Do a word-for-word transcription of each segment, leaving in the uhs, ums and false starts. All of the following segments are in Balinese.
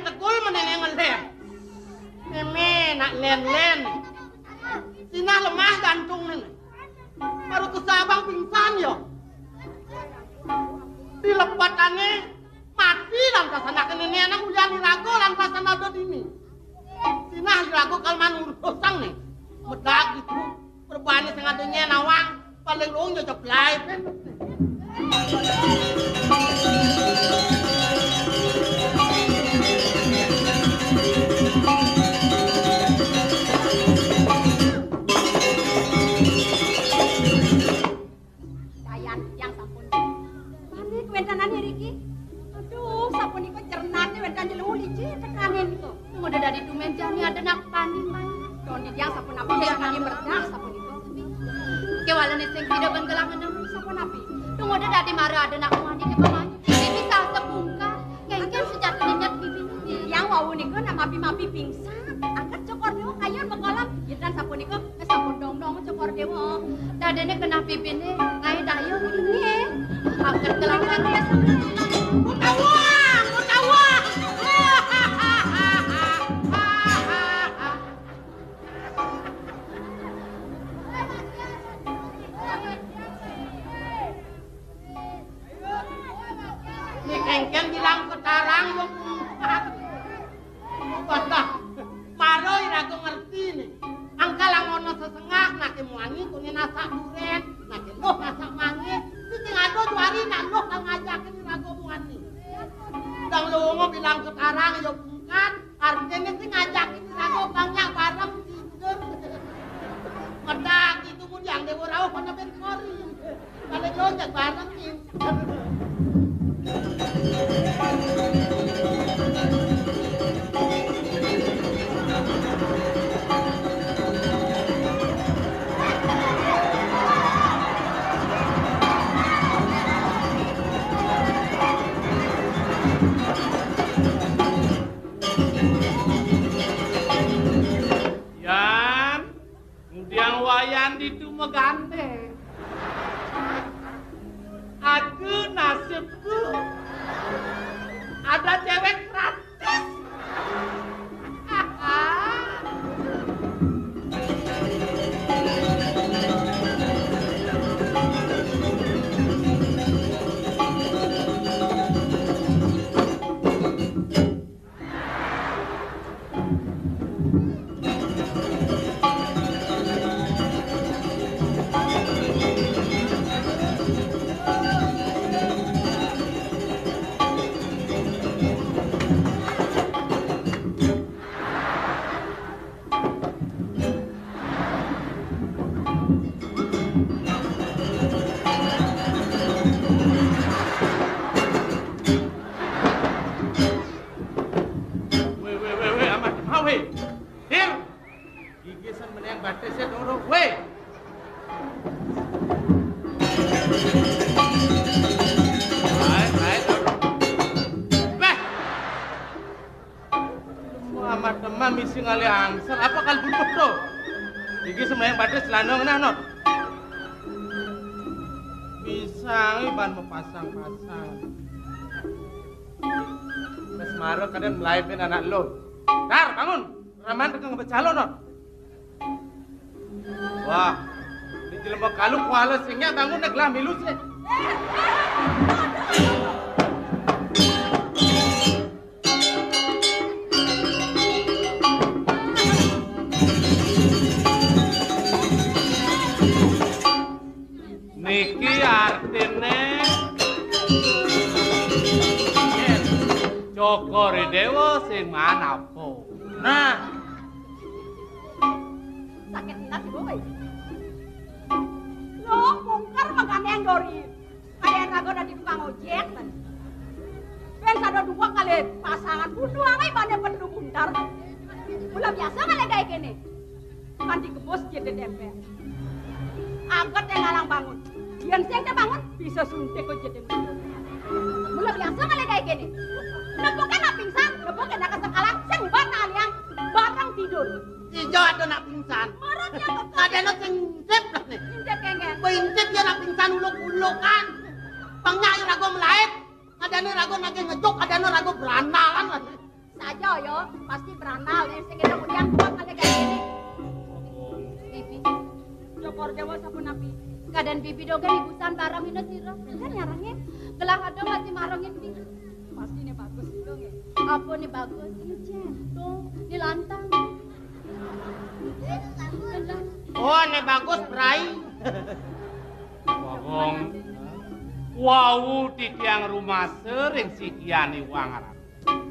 Tegul menenge ngelem. Meme nak len-len. Sinah lemah jantungne. Baru kesabang pingsan ya. Dilepatane mati lantas anake nene anak uyan irago lantas ana dini. Sinah irago kal manurusang ne. Medak gitu. Perbane sing ado nyen awang, paling luwung ya ceblai ben. Dayan, yang sampun. Balik wenten ane riki. Aduh, sapunika jernane wenten jelu licin tekane niku. Ngoda dadi tumen jani ada nak pani mai. Don di yang sapunapi ya kami merdah sapunika. Kewalane sing pida ben gelangan sapunapi. Ngoda dadi mara ada nak mandi ke pamani. Ini bisa sebungkah. Kengken sejatine nyet bibine. Yang wau niku nak mapi-mapi pingsan. Angkat cokor niku kayun bekolam. Yetan sapunika Sampun dong-dong cokor dewa. Dadene kena pipine, kae dayung ini. Angkat gelangan. Mutawang, mutawang. Ini kengken bilang ketarang, yo kumpat. Wah, maro irago ngerti ne. Angkal angono sesengah, nake muangi kune nasak duren, nake loh nasak mange. Sing ado juari nak loh kang ngajakin irago muani. Dang lungo bilang ketarang ya bungkat, artine sing ngajakin irago kang nyak bareng tidur. Medak itu mun yang dewa rauh kena ben kori. Balik loncat bareng, Cing. Yan. Ngudiang wayan ditu megante. Aduh, nasibku. Ada cewek gratis. Weh, weh, weh, weh, amat, amat, weh. Dir. Gigisan meneng batese doro, weh. Baik, baik, doro. Beh. Amat teman misi ngalih angser, apa kal butuh to? Iki sembahyang batis lanang nah, Not. Pisang iban mepasang-pasang. Wis mara kadang melaipin anak lo. Dar, bangun. Raman tekan ngebecalo, Not. Wah, di jelema kalu kuala sing nyak bangun nek gelah milu sih. Niki artine yen cokore dewa sing manapa. Nah, sakit hati, boy. Lo mungkar magane Dori. Kaya raga dadi tukang ojek, kan. Ben sada dua kali pasangan butuh angai bane perlu buntar. Mula biasa kali gawe kene. Kan dikebus jadi dempel. Angkat yang ngalang bangun. Yen sing bangun bisa suntik kok jadi. Mula biasa kali gawe kene. Nepuke nak pingsan, nepuke nak kesekalan, sing ban aliang bareng tidur. Ijo ada nak pingsan. Marah dia kok. Kadene sing intip lah nih. Intip kengken. Intip ya nak pingsan uluk-ulukan. Pangnya ayo rago melait. Kadene rago nagih ngejuk, kadene rago berandalan lah nih. Saja Yo, pasti berandal nih, sing kita kunyang kuat kali kayak gini. Bibi, Cokor Dewa sapunapi? Keadaan Bibi dogén ibusan bareng ini sira. Kan nyarengin. Gelah ada masih marengin Bibi. Pasti nih bagus juga nggih. Apa nih bagus? Ini centong, ini lantang. Oh, ini bagus, Bray. Wong wau titiang rumasa ring sidian Iwang Ratu.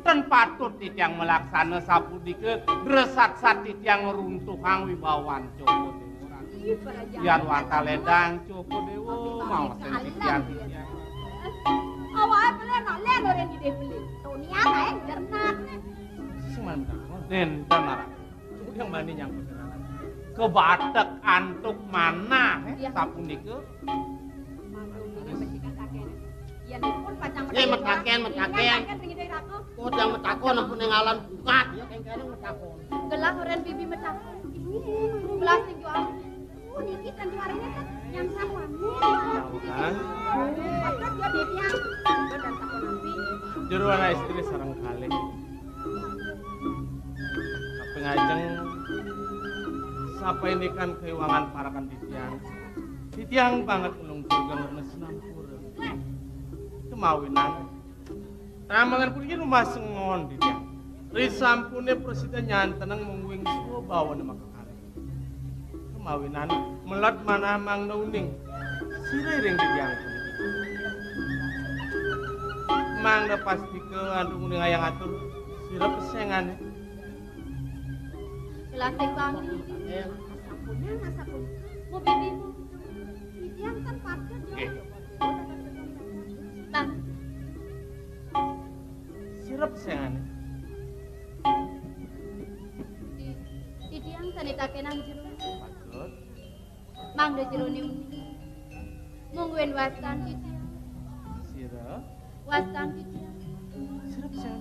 Ten patut titiang malaksana sapunika, dresat-sat titiang ngruntuhang wibawan Cokor Dewa. Yan wantah ledang Cokor Dewa, maos ring sidian titiang. Awake pelih nak lén ora ngidih beli. Tonian ae jernak. Sing man takon. Nénten, Ratu. Yang mani nyangkut. Kebatek antuk manah, eh, sapunika. Yen pun pacang metaken, metaken. Metaken ring Ida Ratu. Oh, yang metakon ampun ning alam bungat, ya, kengkene metakon. Gelah oren Bibi metakon. Gelah sing jual. Oh, niki kan juarane kan yang sawan. Kan? Padahal dia dia. Sudah dan takon nanti. Jero anak istri sareng kalih. Kaping ajeng, sapainikan kaiwangan parekan titiang. Titiang banget nulung durga ngernes nampura. Kemawinan, tamangan puniki rumah sengon titiang. Risampune prasida nyanteneng mungguing swabawane makakali. Kemawinan, melat manah mangda uning. Sira ring titiang puniki. Mangda pastika antuk uning ayang atur. Sira pesengane. Kelasing banget. Asampun, asampun. Mau bibimu. Titiang kan patut dia. Nggih. Bang. Sira pesengane. Ti-, titiang sane takenan jero. Patut. Mangda jerone uning. Mungguing wastan titiang. Sira? Wastan titiang. Sira pisan.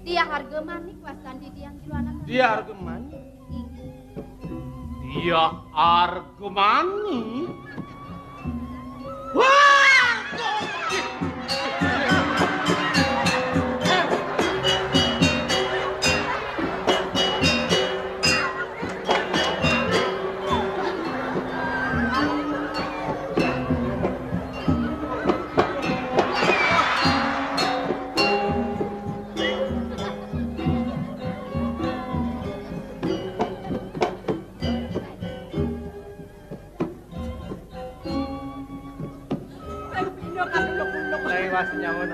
Dia harga manik wastan titiang jero anak. Dia harga manik. Inggih. Dia harga manik. Wah! Lewas nyamun.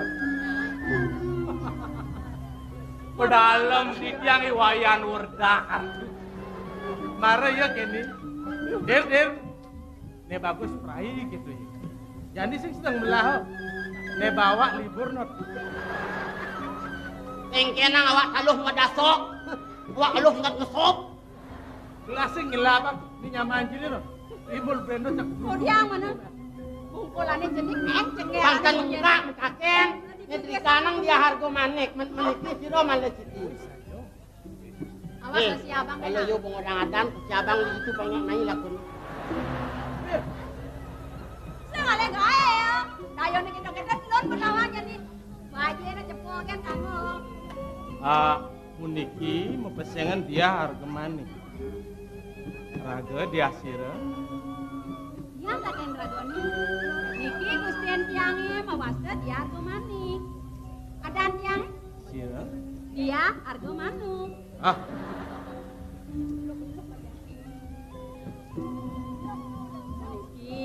Pedalem titiang i Wayan Werdah. Mara ya kene. Dir, dir. Ne bagus prai gitu ya. Jani sing sedang melah. Ne bawa libur not. Sing kenang awak taluh madasok. Awak taluh ngat ngesop. Gelasing ngelabak ni nyaman jili no. Ibul bendo cak. Kudiang mana? Kumpulane jenik enceng ya. Pangkan muka mekaken. Nyetrikanang dia harga manik. Men-, meniki sira malah siti. Awas. Eh, si abang kalau kena. Yo pengodang adan, si abang itu banyak naik lakun. Sing ale gae ya. Dayo niki kita telon penawanya nih. Baje na cepoken kamu. Ah, Puniki mapesengan dia harga manik. Raga dia sira. Yang kaken ragane. Niki Gusti tiange mawasta dia harga manik. Adan tiang? Sira. Dia harga manuk. Ah. Niki.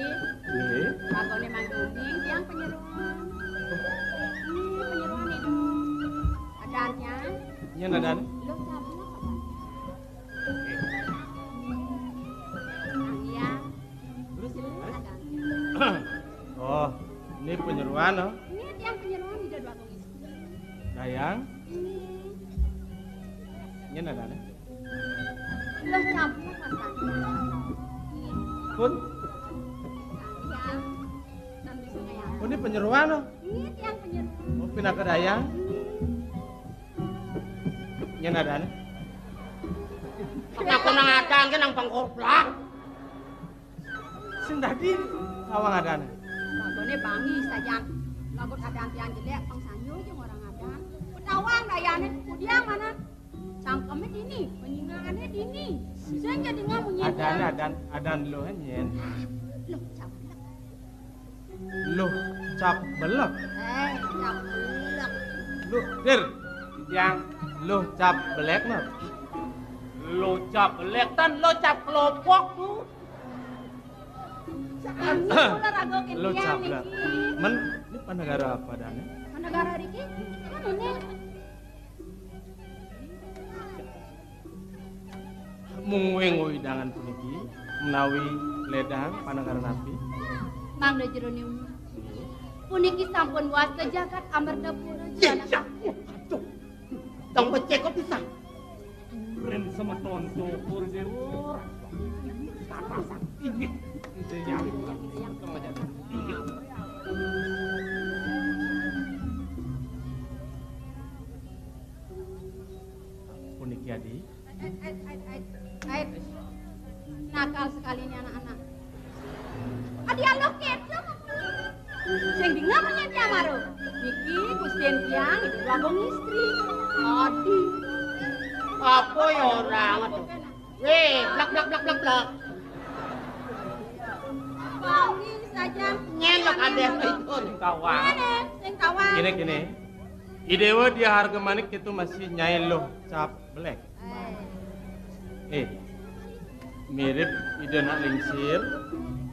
Nggih. Ragane mangkuning tiang penyeruan. Hmm, penyeruan itu. Adan tiang? Nyen adan? Lo cabut apa? Iya. Terus? Adan tiang. Oh, ini penyeruan, oh. Ini tiang penyeruan di dua. Dayang? Ini. Nyen adane? Loh, cabut, Mas Tante. Pun? Iya. Nanti saya. Oh, ini penyeruan, oh? Ini tiang penyeruan. Oh, pinaka dayang? Nyen adane? Aku nang adan ke nang pengkoplak. Sing dadi tawang adane. Bagone bangi sajang. Lagut adan tiang jelek, pang sanyo jeung orang adan. Petawang dayane, kudiang Dini, penyingaannya dini. Saya jadi nggak mau nyanyi. Adan, adan, adan lo nyén. Loh, cap belek. Loh, cap belek. Eh, cap belek. Loh, Dir, yang loh cap belek, no? Loh cap belek, tan loh cap kelopok tuh. Loh cap belek. Men, ini panegara apa, Dane? Panegara Riki? Kan ini. Mung wewidangan puniki menawi ledang panegara napi? Mangda jroning puniki sampun wasta jagat Amertapura. Iya, iya. Aduh. Tong becek kok bisa. Ren semeton syukur dewa. Tata sakti. Iya. Puniki adi. Ait, ait, ait, ait. Ait. Nakal sekali ini anak-anak. Adi aloh keto. Sing bingung punya dia maru. Niki Gusti Tiang itu agung istri. Adi. Apa ya orang? Weh, blak blak blak blak blak. Wangi saja. Nyen lo kadeh itu. Sing kawang. Ngene, sing kawang. Kene, kene. Idewa dia harga manik itu masih nyai loh cap belek. Eh, mirip Ida nak lingsir,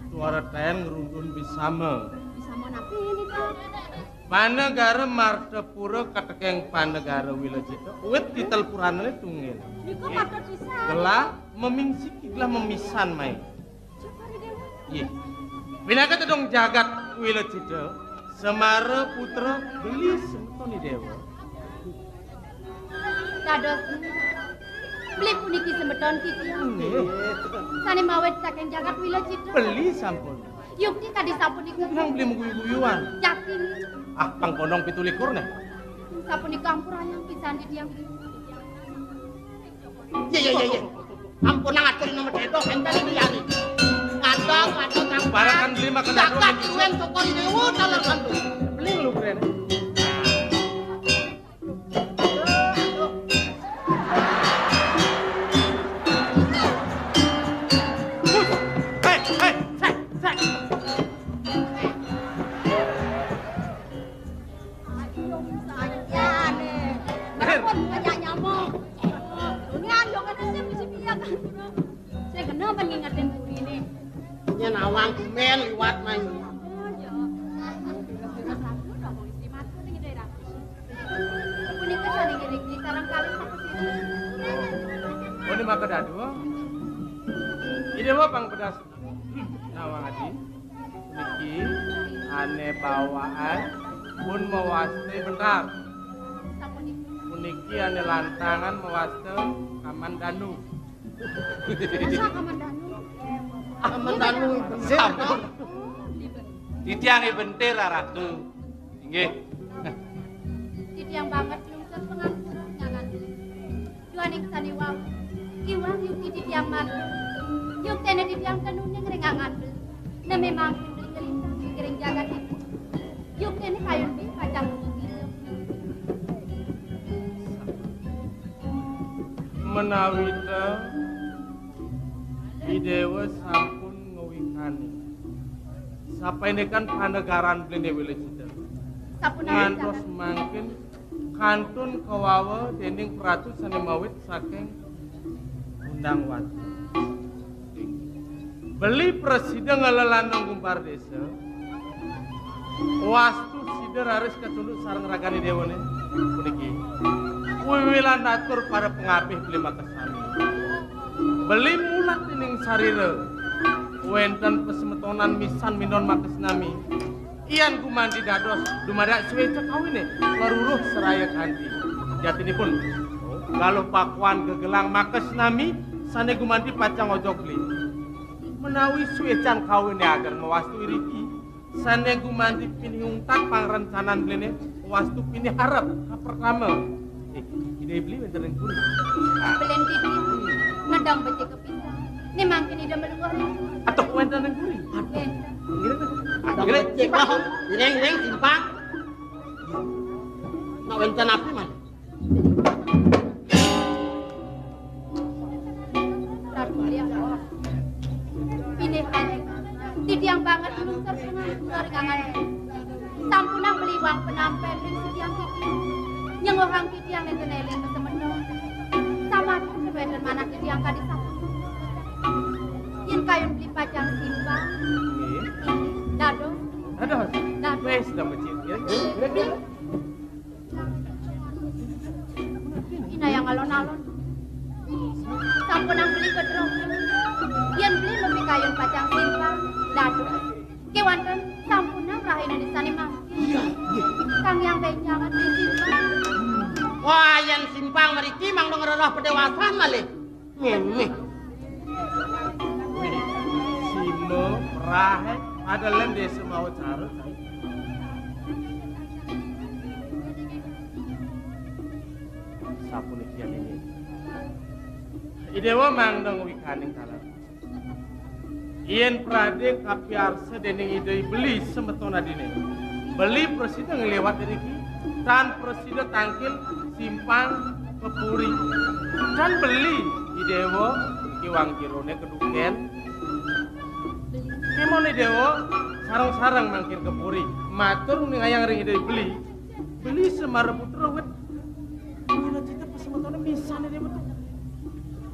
tuara tayan ngerundun bisama. Bisama napi ini, Pak? Panegara Martapura katekeng panegara Wilacita, wit titel puranane tunggil. Niku matur pisan. Gelah memingsiki, gelah memisan mai. Syukur Dewa. Nggih. Pinaka tedung jagat Wilacita, Semara putra beli semeton Dewa. Dados beli puniki semeton titiang. Nggih. Sane mawit saking jagat Wilacita. Beli sampun. Yukti kadi sapunika. Bilang beli mengguyu-guyuan. Yakin. Ah, pang kondong pitu likur neh. Sapunika ampurayang pisan titiang. Iya, iya, iya, iya. Ampun, nang atur nomor dedo, enten iki yari. Ngadok, ngadok, ngadok. Barakan beli makan dadu. Jagat duwen syukur dewa, taler bantu. Beli lu, Bren. Hei, hei, sek, sek. Aduh, sayane. Ampun, banyak nyamuk. Dunia yo kena sing mesti piye kan. Sing kena apa ngingetin burine. Yen awang kumen liwat main. Oh, ya. Terus aku dong wis mati ning daerah. Punika sane ngiring sareng kalih sakesini. Oh, ini maka dadu. Ini apa pang pedas? Nawang adi. Niki ane bawaan pun mewasta bentar. Puniki ane lantangan mewasta Kamandanu. Masa Kamandanu? Kamandanu bentar. Titiang bentir, Ratu. Inggih. Titiang banget lungsur pangampura ngangan. Duaning sane wau, iwang yukti titiang mantu. Yuktene titiang tenune ngringangan beli. Neme mangkin beli ngelintang ing jagat iki. Yuktene kayun beli pacang gila. Menawi ta Idewa sampun ngewikani. Sapaindikan panegaran beli Dewi Lecita. Sapunapi ngantos mangkin kantun kawawa dening pratu sane mawit saking Undang Watu. Beli presida ngelelanang gumpar desa. Wastu sida raris katunduk sareng ragane dewane puniki. Wiwilan atur para pengabih beli makesami. Beli mulat dening sarira. Wenten pasemetonan misan minon makesnami. Yan gumanti dados dumadak sueca kawine maruruh seraya kanti. Jatinipun, galuh pakuan gegelang makesnami sane gumanti pacang ojok beli. Menawi suecan kawine ageng mawastu iriki, sane gumanti pinungtat pangrencanan belining wastu piniharep kapertama. Eh, Ida Ibli wenten ring puri. Belen titi, ngedang becik kepisah. Ni mangkin Ida melungguh ring puri. Atuh wenten ring puri. Wenten. Ngene, ngene. Ngene. Cek, Pak. Ngene, ngene, simpang. Nak wenten api, Man? Wang penampén ring titiang titiang. Nyenguhang titiang nénten éling ka semeton. Sampunang wénten manah titiang kadi sapunika. Yén kayun beli pacang simpang. Nggih. Dados. Dados. Dados. Wis, dah becik, ya. Inayang alon-alon. Sampunang beli kedrong. Yén beli mapikayun pacang simpang. Dados. Kéwanten sampunang rahinané sané mangkin. Iya, iya. Kang Hyang bénjangan di simpang. Wah, yén simpang mriki mangda ngrereh padéwasan malih. Ngéné. Sima, merahe, pada lén désa mawa cara. Sapuniki niki. Idéwa mangda ngwikaning taler. Yén pradé kapiarsa déning Ida I Beli semeton adiné, beli prasida ngliwat iriki, tan prasida tangkil simpang ka puri. Tan beli Idéwa kiwang jeroné kedukén. Kémon Idéwa sareng-sareng mangkin ka puri. Matur nguningayang ring Ida I Beli, beli Semara Putra wit. Wina cita pasemetoné misan Idéwa to.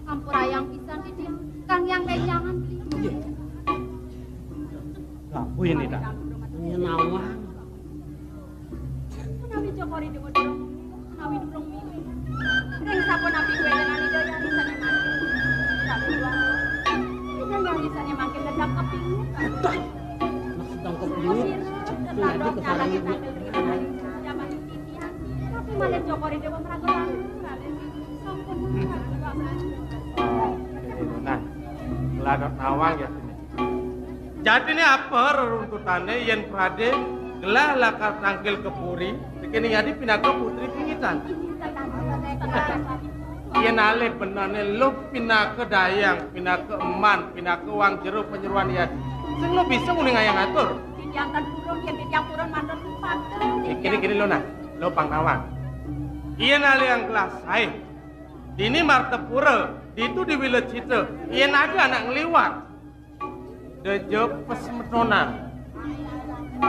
Ampurayang pisan titiang, Kang Hyang bénjangan beli. Nggih. Lah, kuwi ini, Dak. Nawang. Menawi Cokor I Déwa durung, menawi durung mili. Ring sapunapi kuwi dengan Ida Hyang Risane mangkin. Tapi dua. Ida Hyang Risane mangkin tetap kepingin. Dah. Maksud kepingin. Tetap nyalani tanggal ring jaman titiang. Tapi malih Cokor I Déwa meragu-ragu, Raden. Sampun meragu-ragu. Nah, ladak nawang ya sini. Jadine apa reruntutane yen Prade gelah lakar tangkil ke puri, tekene yadi pinaka putri pingitan. Yen alih benane luh pinaka dayang, pinaka eman, pinaka wang jero panyeruan yadi. Sing luh bisa nguning ayang atur. Titiang tan purun, yen titiang purun manut pantun. Eh, kene-kene lo nah, lo pang nawang. Yen alih yang gelah sae. Dini Martapura, ditu di Wilecita, yen ada anak ngliwat. Deja pesemetonan.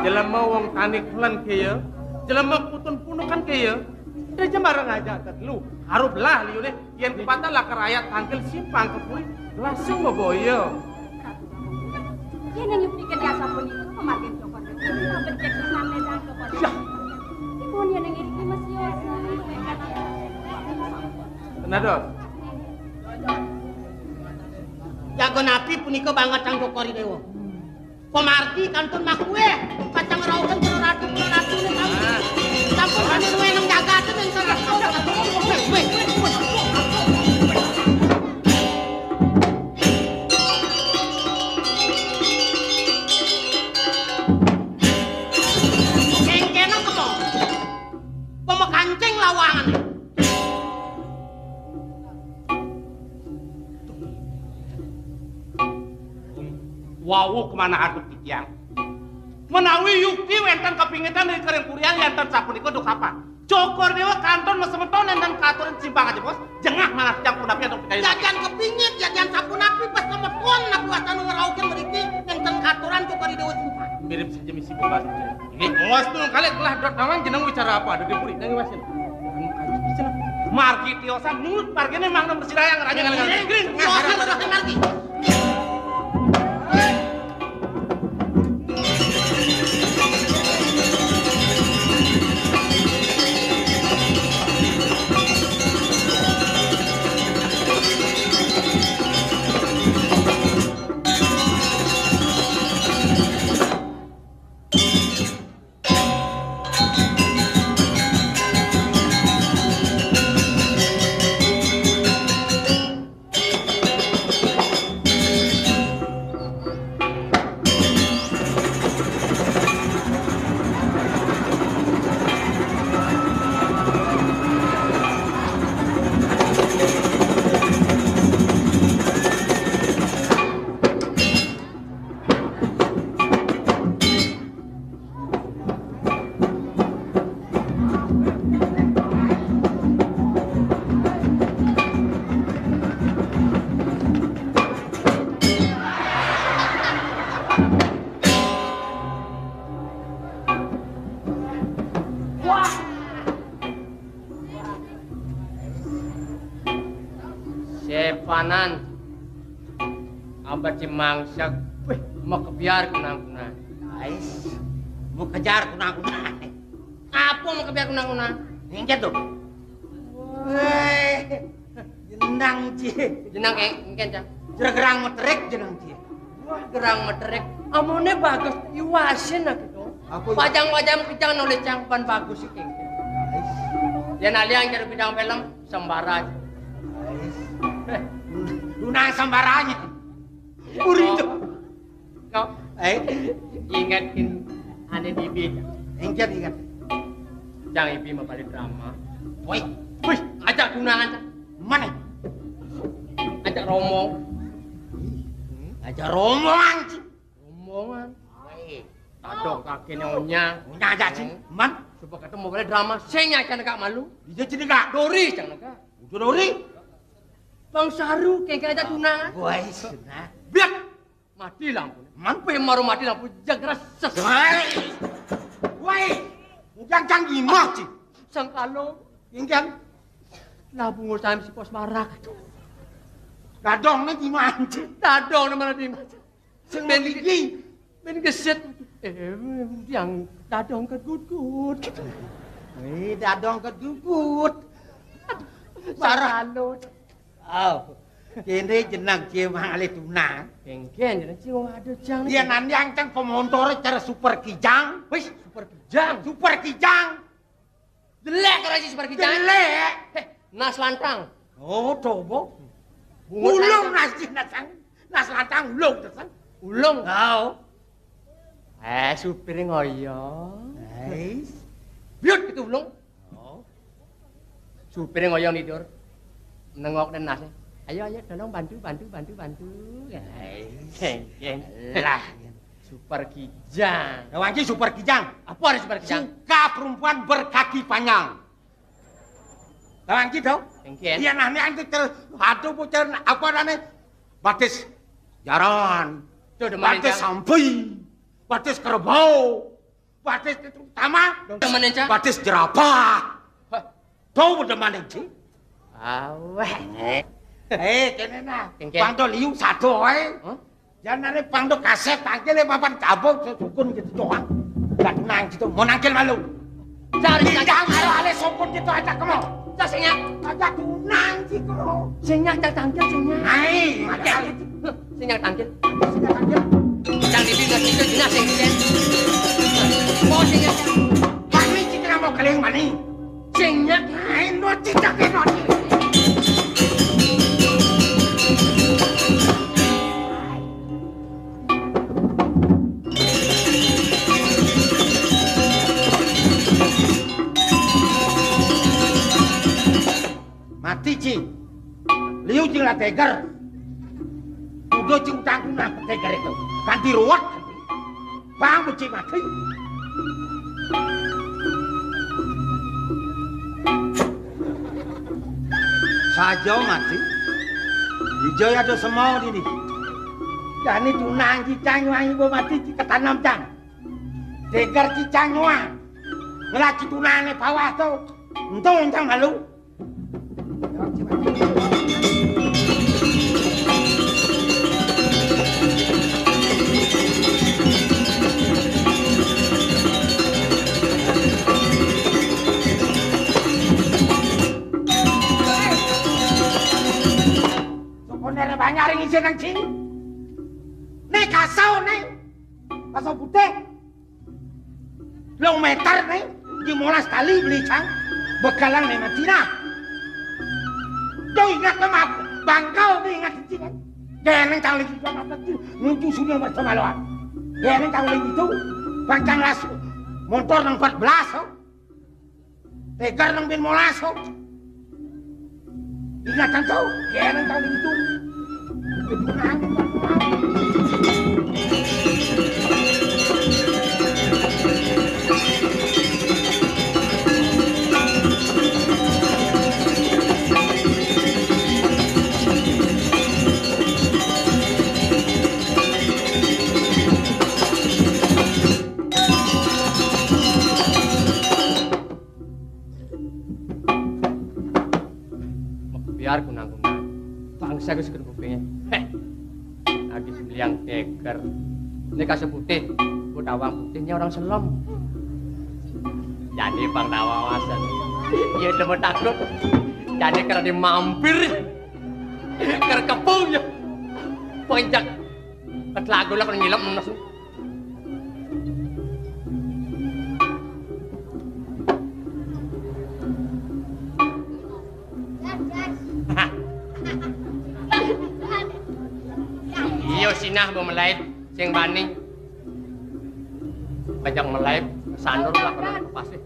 Jelema wong tani kelen kaya, jelema kutun punukan kaya, deja marang aja tetelu. Haru belah liune, yen kepatan lakar ayat tangkil simpang ke puri, langsung meboyo. Yen ning pikir jasa punika, pemargin Cokor Dewa, becik pisan ledang Cokor Dewa. Yah. Dipun yen ning iriki mesti. Tenados. Jago napi punika banget sang Cokor Dewa. Pamargi kantun makuwih, pacang ngrauhken para ratu, para ratune sami. Sampun sami ruweneng jagate ning sareng. Weh, weh, weh. Kengkena kemo. Pemekancing lawangane. Wau kemana aduh titiang. Menawi yukti wenten kepingitan ring kering purian, enten sapunika dukapan. Cokor Dewa kantun mesemeton enten katurin simpang aja, Bos. Jengah malah titiang punapi antuk pikayu. Jajan kepingit, jajan sapunapi, pas semeton napi wasana ngrauhken mriki, enten katuran Cokor Dewa simpang. Mirip saja misi bola. Ini awas tuh kali gelah dot nawang jeneng wicara apa ada di puri nang iwasin. Margi tiosan nurut margine mang nomor sirayang raja. Jangan, jangan. Kering, kering. Tiosan margi. Epanan. Abet si mangsak. Wih, mau kebiar kunang-kunang. Ais. Mau kejar kunang-kunang. Apa mau kebiar kunang-kunang? Ingat tuh. Weh, jenang, Ci. Jenang, eh, engken, Cang. Jero gerang meterik jenang, Ci. Wah, gerang meterik. Amone bagus, iwasin aku to. Apa iwa- Pajang-pajang pijang nolih Cang pan bagus iki. Ais. Yen aliang jero bidang film, sembara. Ais. Heh. Lunang sembaranya. Burito. Kok? Eh? Ingetin ane Bibi. Inget, inget. Cang, Ibi mau balik drama. Woi. Wih, ajak tunangan, Cang. Mana? Ajak romo. Ajak rombongan, Ci. Rombongan. Woi. Tadok kaki nyonya. Nyonya aja, Ci. Hmm. Man? Coba ketemu balik drama. Sing aja negak malu. Bisa Ci negak. Dori, Cang, negak. Udah Dori. Bang Saru, kayak aja tunangan. Woi, senang. Biar. Mati lampu. Man? Pe maru mati lampu, jeg reses. Woi. Woi. Ujang Cang gimah, Ci. Sengkalo. Ingkang. Lah, bungo sami si pos marak. Dadong ne gimah, Ci. Dadong ne mana di mana? Sing ben iki. Ben geset. Eh, yang dadong kegugut. Eh, dadong kegugut. Parah. Sengkalo. Oh, kene jeneng Ci mang alih tunang. Engken jeneng Ci, waduh, Jang. Yen nang yang Cang pemontore cara Super Kijang. Wis, Super Kijang. Super Kijang. Jelek ora sih Super Kijang? Jelek. Heh, nas lantang. Oh, coba. Bungut ulung lantang. Nas, nas, nas lantang ulung, Cang. Ulung. Oh. Eh, supir ngoyo. Ais. Biut itu ulung. Oh. Supire ngoyong tidur. Nengok dan nase. "Ayo, ayo, tolong bantu, bantu, bantu, bantu." Hai. Geng, geng. Lah. Super Kijang. Kawan Ci, Super Kijang. Apa ada Super Kijang? Suka perempuan berkaki panjang. Kawan Ci, tau? Engken. Iya, nah, ini antu ter-, aduh, bocor, apa namanya? Batis jaran. Tuh, demen, batis Cang. Sampi. Batis kerbau. Batis itu utama. Dong, demen, Cang. Batis jerapah. Hah? Tuh, demen, Ci. Aweh. Eh, kene nah. Kengken. Pang do liu satu wae. Hah? Janane pang do kasep tangkil ya papan cabut sesukun gitu doang. Gak nang gitu. Mau nangkil malu. Cari. Tidak ada ale sukun gitu aja kamu. Cak, sing nyak. Aja tunang gitu. Sing nyak, cak tangkil, sing nyak. Ai, ada ale. Sing nyak tangkil. Sing nyak tangkil. Cang di bibir kita jelas sing nyak. Oh, sing nyak. Mani citra mau keling mani. Sing nyak. Ai, no citra ke no. Mati, Ci. Liu, Ci, lah teger. Udah, Ci, utangku nang teger itu. Ganti ruwet. Bang, Ci, mati. Saja mati. Ijo ya do semau dini. Jani tunang Ci Cang wangi bo mati Ci ketanam Cang. Teger Ci Cang wah. Ngelak Ci tunane bawah to. Untung Cang malu. Sokone re banyak ring isin nang Ci. Nek kasau nek. Kasau putih. Telung meter nih, limolas kali beli Cang. Begalan nih Madinah. Tuh ingat nih, Mat. Bangkal nih ingat di sini. Geneng Cang lagi juga mata tuh. Nuju sini sama loan. Geneng Cang lagi itu. Bang Cang las motor nang empat belas, oh. Tegar nang bin molas, oh. Ingatan to, yen nang taun itu. Biar kunang-kunang. Bangsa ku sing kupinge. Heh. Lagi semliang geger. Ini kasih putih. Ku tawang putihnya orang selem. Jadi Bang Tawawasan. Iya, demen takut. Jadi kena dimampir. Kena kepung ya. Pencak. Ketlagu lah kena nyilem. Iya, sinah mau melait sing bani. Bajang melait sandur lah kena pasih.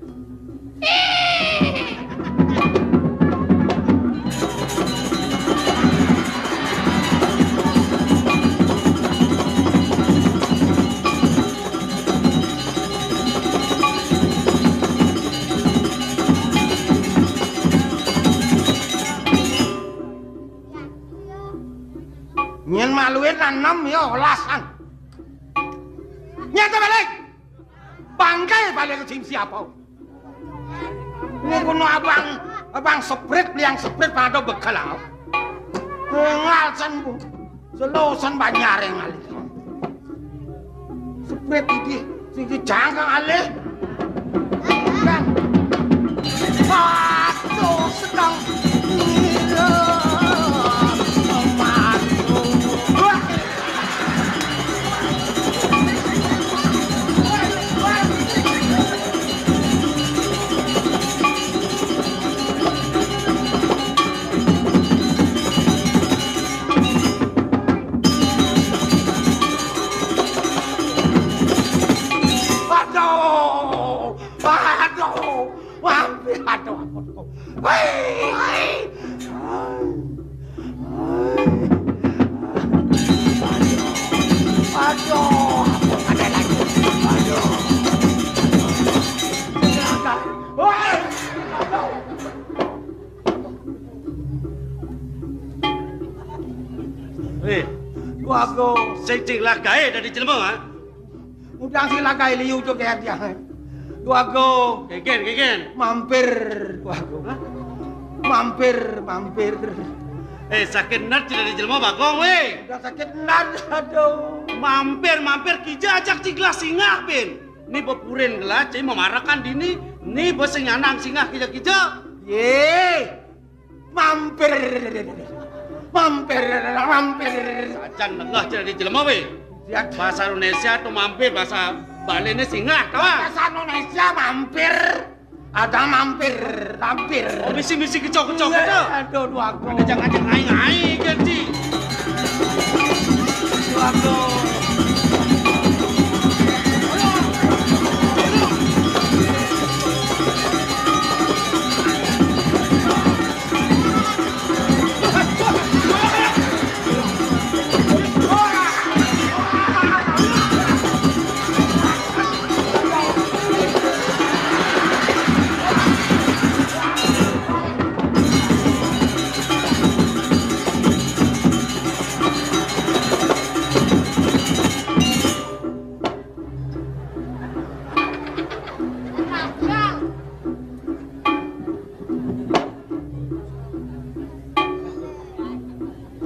Nyen maluin nanem ya olasan. Nyata balik. Bangke balik ke tim siapa? Ini kuno abang, abang seprit, liang seprit pada bekel aku. Ngalsen bu. Selosan banyare ngalih. Seprit iki sing dijangkang alih. Kan. Waduh, sedang ngira memacu. Wah. Aduh, aduh, ampun, aduh, ampun. Hei, hei. Aduh, aduh, ampun, ada lagi. Aduh. Hei, aduh. Weh, wago, sing sing lagae dadi jelema, ha? Udang sing lagae liu jo kaya dia. Wago. Keken, keken. Mampir, wago. Hah? Mampir, mampir. Eh, sakit nat dadi jelema bagong, weh. Udah sakit nat, aduh. Mampir, mampir, kija ajak ciglah singgah, Pin. Ni bepurin gelah, cai memarakan dini, ni besing nyanang singgah kija-kija. Ye. Mampir. Mampir, mampir. Sajan nengah cai dadi jelema, weh. Ya. Bahasa Indonesia tu mampir, bahasa Bali ni singgah, kawan. Bahasa Indonesia mampir. Ada mampir, mampir. Oh, misi-misi kecok-kecok. Iya, aduh, aduh, aku. Ada jangan-jangan ngai-ngai, ganti. Aduh, aduh.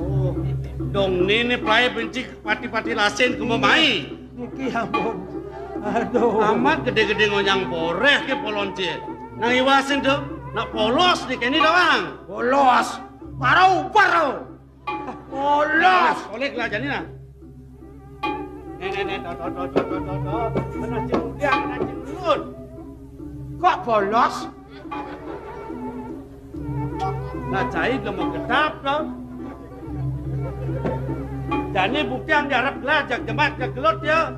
Oh, dong ni, ni pelai benci pati-pati lasin ke memai. Niki ampun. Aduh. Amat gede-gede ngonyang boreh ke polon cie. Nang iwasin tu, nak polos ni keni doang. Polos. Marau ubar. Polos. Oleh gelajan ni nah. Nek, nek, nek, to, to, to. Kena cing udiang, kena cing ulut. Kok polos? Nah, cai gelem mau kedap to. Jani buktian diarep gelajan jemat ke gelut ya.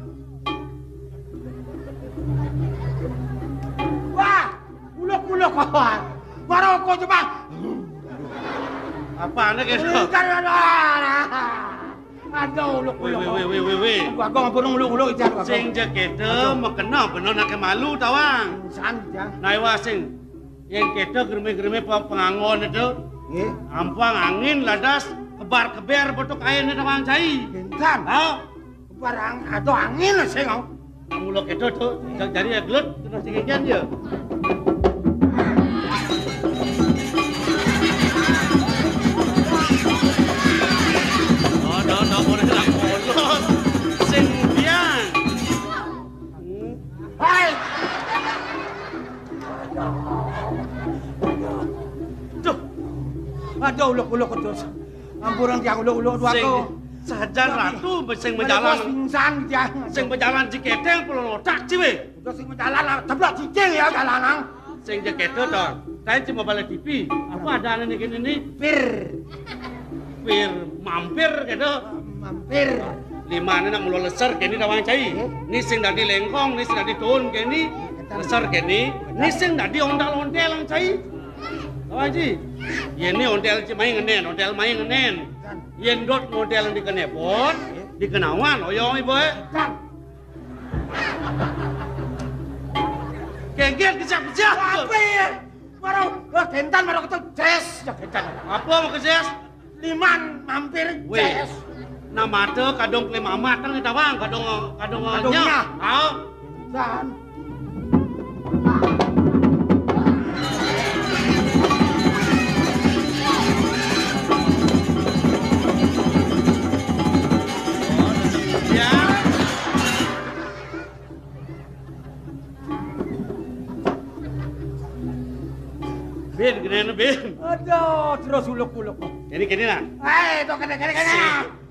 Wah, uluk-uluk kawan. Maroko jemat. Apane gitu? Ikan ada. Aduh, uluk, weh, uluk. Weh, weh, weh, weh, weh. Aku, aku ngapur uluk, uluk, ijar aku. Sing jek itu, aduh, mekena bener nake malu tawang. San, ya. Nah, iwa sing. Yang kita germe-germe pe-, pengangon itu. Nggih. Ampang angin ladas, kebar-keber betuk air ini tawang cai. Pinten? Ha? Kebar ang-, aduh, angin sing, oh. Nak mula kedo tu, jak jari ya gelut, kena sing ikan je. Uluk-uluk terus. Ampun tiang uluk-uluk dua. Sing ko. Sajan ratu sing majalan. Pingsan tiang. Sing majalan cikedeng pelon otak ciwe. Udah sing majalan lah, ceblok cicing ya jalanan. Sing jeketa to. Kae cuma balik T V. Apa ada ane kene ni? Pir. Pir mampir gitu. Mampir. Limane nak mula leser kene tawang cai. Eh? Ni sing dadi lengkong, ni sing dadi tun kene. Leser kene, ni sing dadi ontal-ontel ang cai. Tawang cai. Yen ni ontel ci mai ngenen, ontel mai ngenen. Yen dot ontel di kenepot, di kenawan, oyong ibu. Kengkeng kejap-kejap. Apa ya? Baru, wah, gentan baru ketu, ces, ya gentan. Apa mau keces? Liman mampir, weh, ces. Nah, mata kadung kle mamat kan kita bang, kadung, kadung, kadung nyah. Nyah. Ah. Dan. Ya. Bin, kene bin. Aduh, terus uluk-uluk. Kene, kene nah. Eh, to kene, kene, kene.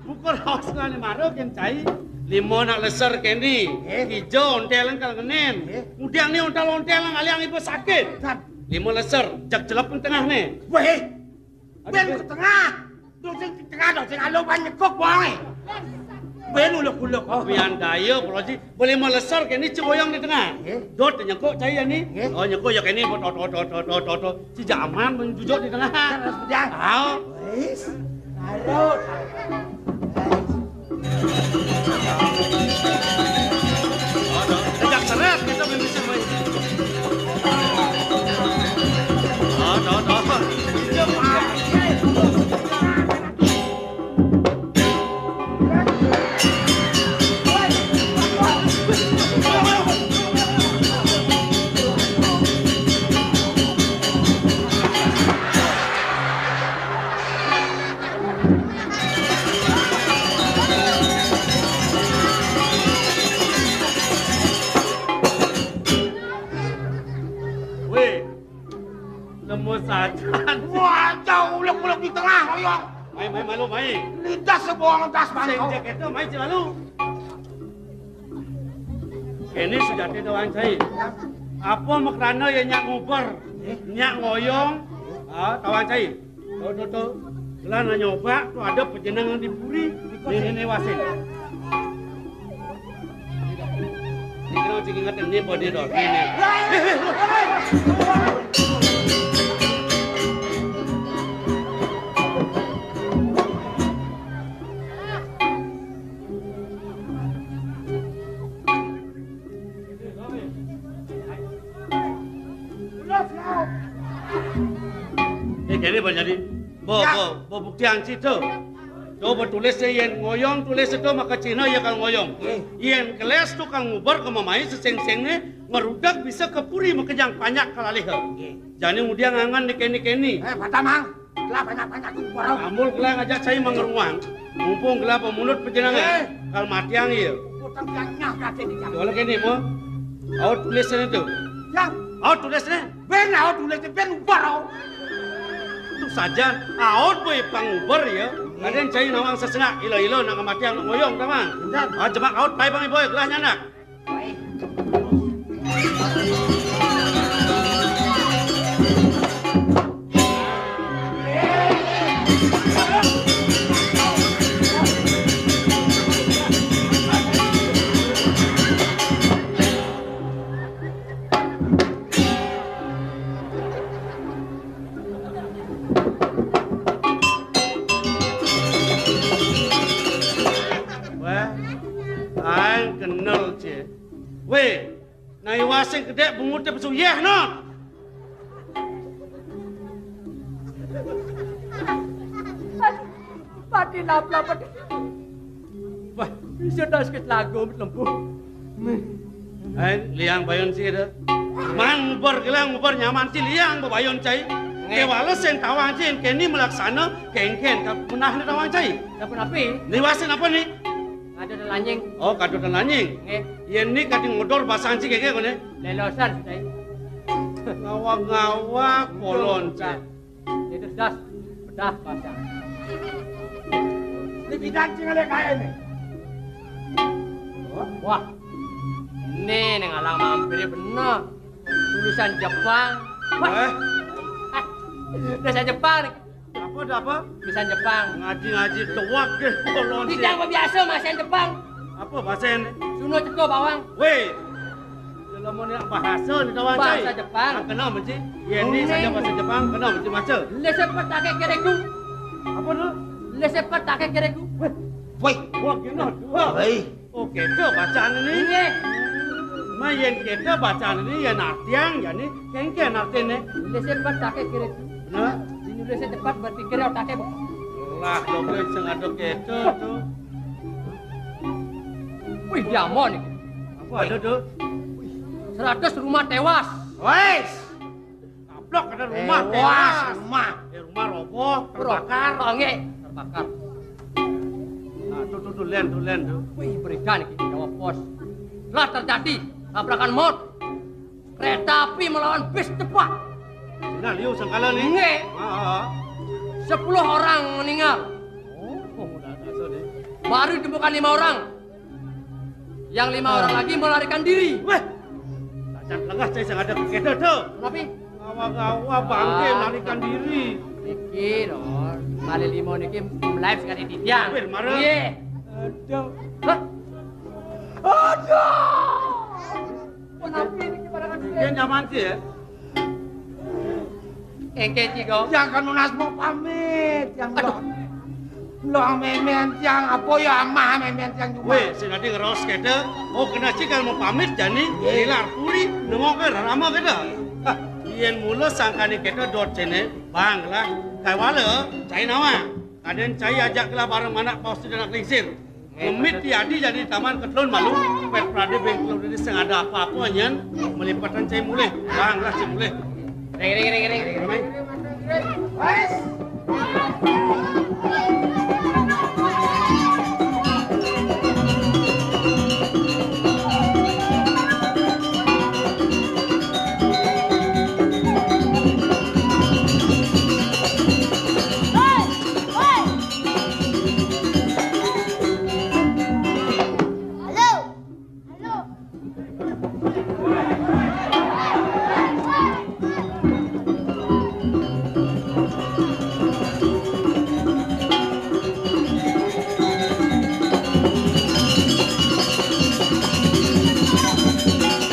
Buka raos ngene maro ken cai. Lima nak leser kene. Eh? Ijo ontel kal ngenen. Eh? Udiang ni ontel-ontel aliang ibu sakit. Dan. Lima leser, jak celep tengah ne. Weh. Ben ke tengah. Dosing di tengah, dosing alo ban nyekuk bonge. Ben uluk-uluk. Oh. Pian daya, Bro Ji. Boleh melesor kene ci oyong di tengah. Nggih. Dot nyekuk cai ya ni. Nggih. Oh, nyekuk ya kene, tot, tot, tot. Ci jaman menjujuk di tengah. Terus dia. Ah. Wis. Aduh. Tegak seret kita main musik, boy. Oh, no, no. Weh, lemu sajan. Wah, jauh ulek-ulek di tengah, oyong. Mai, mai, malu, mai. Lidah sebuah ngegas, Bang. Sing jakete, mai, ci malu. Kene sujati tawang cai. Apa makrana ya nyak nguber, nyak ngoyong, ah, tawang cai. Tuh, tuh, tuh. Gelah nanya obak, tuh ada pejenengan di puri. Nih, nih, nih, wasin. Ini kena cik ingat ini body dot. Ini. Eh, kene, Bang Jadi. Bo, ya. Bo, bo buktian situ. Coba tulis yen ngoyong, tulis itu maka Cina ya kal ngoyong. Nggih. Yen keles tu kal nguber ke mamai seseng-sengne ngerudak bisa ke puri makejang panjak kalalih. Nggih. Jani ngudiang angan di keni-keni. Eh, patah, Mang. Gelah banyak-banyak kumpul. Ambul gelah ngajak cai mangeruang. Mumpung gelah pemunut pejenengan. Eh. Kal matiang iya. Utang yang nyah kate di jalan. Kalau kene mo. Aut tulis sana tu. Ya. Aut tulis ne. Ben aut tulis ben ubar aut. Tu sajan aut boy pangubar ya. Kadang cai nawang sesengak ilo-ilo nak matiang nak ngoyong tamang. Benar. Ah, jemak aut pai pangi boy gelah nyanak. Wah, aing kenal, Cik. Weh, nai wasing kedek bungut dia pesu yeh, no. Pati napa, pati. Wah, bisa tas ke lagu lembu. Eh, liang bayun sih ada. Mang ngubar gelang ngubar nyaman ci liang bebayun cai. Nggih. Kewala sing tawang ci keni melaksana kengken ka punah ni tawang cai. Napa napi? Ni wasin apa ni? Kadut lanying. Oh, kadut lanying. Nggih. Yen ni kati ngodor basang ci keke kone. Lelosan cai. Ngawak-ngawak polon cai. Itu das. Dah, pasang. Ini bidang sing ngalih kae ne. Wah, ini ning alang mampir bener. Tulisan Jepang. Wah. Eh? Bahasa Jepang nih. Apa, ada apa? Tulisan Jepang. Ngaji-ngaji tuak ke kolon sih. Tidak biasa bahasa Jepang. Apa bahasa ini? Suno ceko bawang. Weh. Lamun nek bahasa ni kawan. Bahasa Jepang. Ah, kena mesti. Yen ni saja bahasa Jepang, kena mesti maca. Lese petake kereku. Apa tu? Lese petake kereku. Weh. Woi. Wah, kena dua. Woi. Oh, kita bacaan ni. Iya. Ma yen kita bacaan ni, yen artian, yen ni kengken artine. Lese petake kereku. Nah. Ini lese cepat berpikir otaknya, Bang. Lah, dok, sing ada kita tu. Wih, diamon iki. Apa ada tu? Seratus rumah tewas. Wes. Kaplok ada rumah tewas, tewas. Rumah. Eh, rumah roboh, terbakar. Oh, nggih, terbakar. Nah, tu, tu, tu, len, tu, len, tu. Wih, berikan iki jawab pos. Telah terjadi tabrakan maut. Kereta api melawan bis cepat. Nah, liu sangkala ni. Nggih. Ha, ha, ha. Sepuluh orang meninggal. Oh, oh, dah, dah, so, ni. Baru ditemukan lima orang. Yang lima orang lagi melarikan diri. Weh. Tajan lengah saya sangat ada keda tu. Kenapa? Gawa-gawa bangke melarikan diri. Iki lho, kali lima niki live sekali titiang. Weh, marah. Iya. Aduh. Hah? Aduh. Kenapa ini barangan dia nyaman sih ya? Engke, Cigo. Yang kan nunas mau pamit, yang aduh. Lo, lo memen yang apa ya amah memen yang juga. Weh, sing dadi ngeros kete. Oh, kena cikal mau pamit jani. Iya. Ilar puri nengok ke rama kete. Hah, yen mula sangkane kete dot sene, bang lah. Kaiwala, cai nawa. Kaden cai ajak lah bareng anak paus di anak lingsir. Ngemit di adi jadi taman ketelun malu, pet prade beng telun ini sing ada apa-apa nyen, melipatan cai mulih, bang lah cai mulih. Ring, ring, ring, ring, ring. Ramai. Wes. Halo. Halo.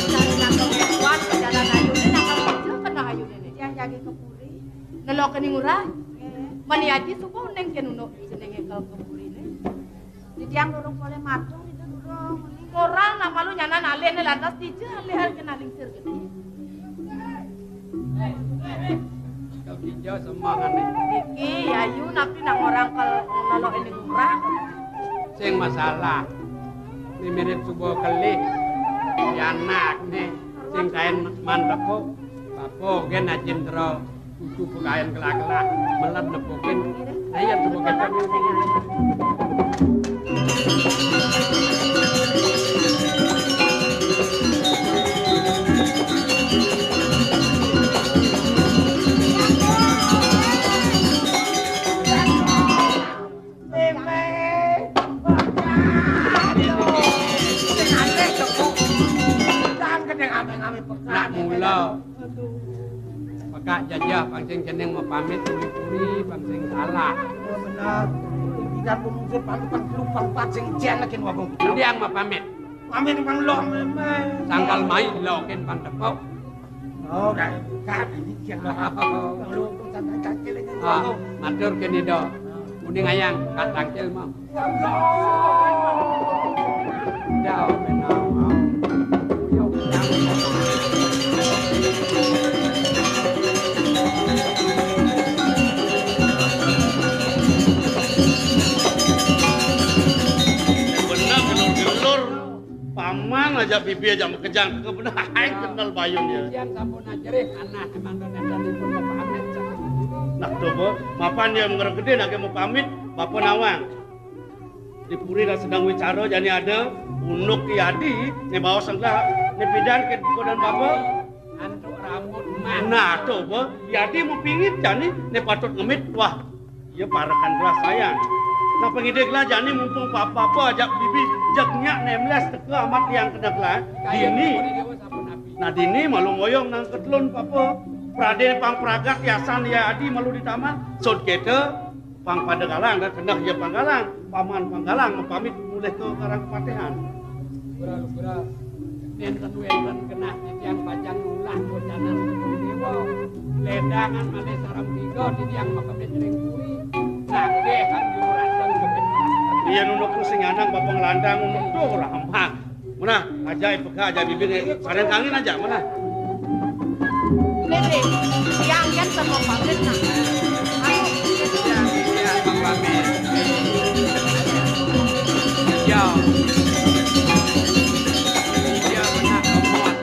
Cari nangkep kuat ke jalan ayune, nangkep kerja kena ayune nih. Yang jagi ke puri. Nelok ke ning urang. Mani aji suku ning ke nunuk jenenge ke, ke puri nih. Di tiang durung boleh matung itu durung. Orang nak malu nyana nalih ne lantas dija alih-alih kena lingsir gitu. Kau tinjau semangane. Iki ayu napi nang orang kal nolok ini ngurang. Sing masalah. Ni mirip subuh kelih. Ya anak ni sing kain mandepo. Bapo gen ajin tero. Cucu pekayan kelah-kelah, melet nepukin. Nah, iya, nepukin. Mula. Pekak jajah pang sing jeneng mapamit puri-puri pang sing salah. Bener. Iki kan pemungkur pamit pang telu pang pat sing jen lagi ngomong. Ndiang mapamit. Pamit pang lo memang. Sangkal mai lo ken pang tepuk. Oh, kan. Kan ini jen lo. Lo santai kaki lagi. Ah, matur kene do. Kuning ayang, kat tangkil mau. Bener, gelur-gelur. Paman aja bibi aja makejang. Bener, aing kenal bayun ya. Yang sampun ajerih, anak emang donen dan ibu mau pamit. Nah, coba, mapan dia ngergede, nak mau pamit, bapak nawang. Di puri dah sedang wicara jani ada unduk Yadi ne bawa sengkla ne pidan ke kodan bapa. Antuk rambut emas. Nah, coba Yadi mau pingit jani ne patut ngemit wah. Iya parekan gelah sayang. Nah, pangidih gelah jani mumpung papa-papa ajak bibi jeg nyak nemles teka amat liang kena gelah. Dini. Nah, dini malu ngoyong nang ketelun papa. Pradé pang pragat yasan ya adi malu di taman. Sud kita pang pada galang dan keneh ya pang galang. Paman pang galang mapamit mulih ke karang kepatihan. Pura-pura. Nénten wénten genah titiang pacang nulak wecanan Déwa. Lédangan malih sareng tiga titiang makemit ring puri. Nagih kang diurasan kemit. Iya nunuk sing nyanang bapa ngelandang nunuk tuh ora amah. Menah, aja ipeka aja bibir sareng kangin aja menah. Lele, yang yang sama pamit nah. Ayo, ya, ya, Bang Pamit. Ya. Ya, benar, Bang.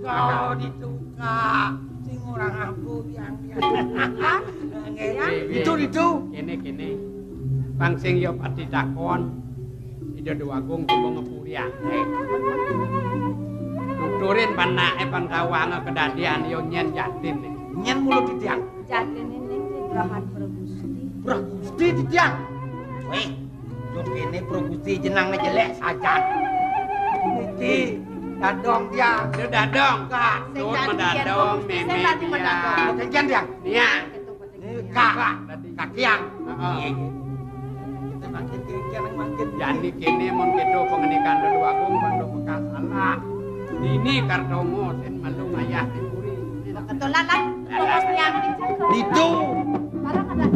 Kau ditukar, sing orang aku yang dia. Itu, itu. Kene, kene. Pang sing ya pati takon. Ida Déwagung coba ngepuriake. Tuturin panaké pang tawanga kedadian ya nyén jatin. Nyén mulut titiang. Jatin ini di Brahan Pragusti. Pragusti titiang. Wéh, dok ini Pragusti jenengné jelék sajan. Niki dadong tiang. Dadong. Kak, sing dadong, mémé. Sing dadong. Kéngkén tiang. Iya. Ini kak, kakiang. Heeh. Iya, iya. Kita makin tinggi, anak makin tinggi. Jani kéné mon kéto pangandikan Déwagung pang bekas salah. Dini Kartomo sing malu ngayah di puri. Kebetulan lah, fokus niang di jaga. Itu. Barang ada.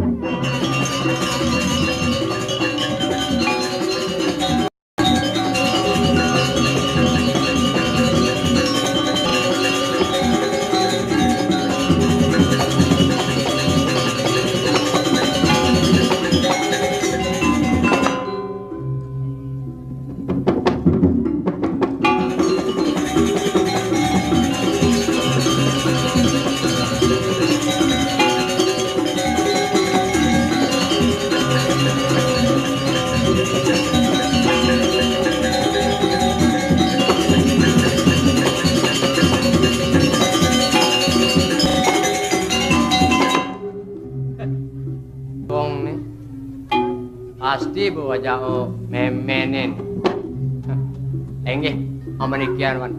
Wong nih pasti bawa jauh memenin. Enggih, amanikian wan.